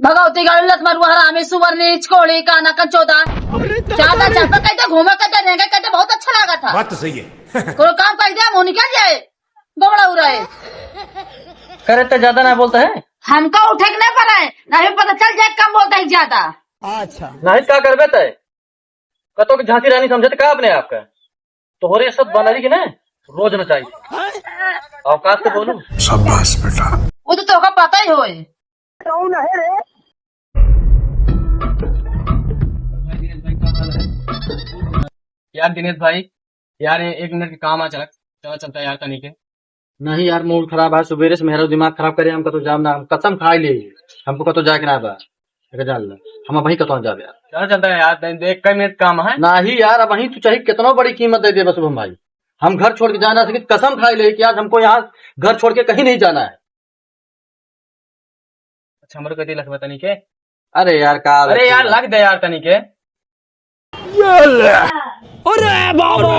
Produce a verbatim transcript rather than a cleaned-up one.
भगवती गलत मरुआ हरामी, सुअर नीच, कोढ़ी, काना, कंचोदा। ज्यादा चढ़ पे कहते, घूमे कहते, रेंगे कहते, बहुत अच्छा लगा था। बात तो सही है। कोनो काम कर दे, मुँह निकल जाए, गोबड़ा उड़ाए। करे तो ज्यादा ना बोलता है। हमका उठे के नहीं पड़ा है, नहीं पता चल जाए कम बोलता है ज्यादा। अच्छा। नहीं का करबे तय? कतो के झांसी रानी समझत का अपने आप का? तोहरे सब बनरी के ना रोज नचाई। औकात से बोलू। शाबाश बेटा। वो तो तोहका पता ही होए। कौन है रे? यार दिनेश भाई, यार ये एक मिनट के काम आ चलक, चला चलता है यार तनी के। नहीं यार, मूड खराब है, सुबेरे से मेहरा दिमाग खराब करे, हम कतो जाम ना, हम कसम खाई ले, हमको कतो जाए के ना बा, एक जान ले, हम वहीं कतो जाबे यार। चला चलता है यार, तनी एक कई मिनट काम है। नहीं यार, अब वहीं तू चाहे कितना बड़ी कीमत दे दे बस शुभम भाई, हम घर छोड़ के जा ना सके, कसम खाई ले कि आज हमको यहाँ घर छोड़ के कहीं नहीं जाना है। अच्छा, हमरो कति लखबा तनी के। अरे यार, का अरे यार, लख दे यार तनी के। अरे बाबा।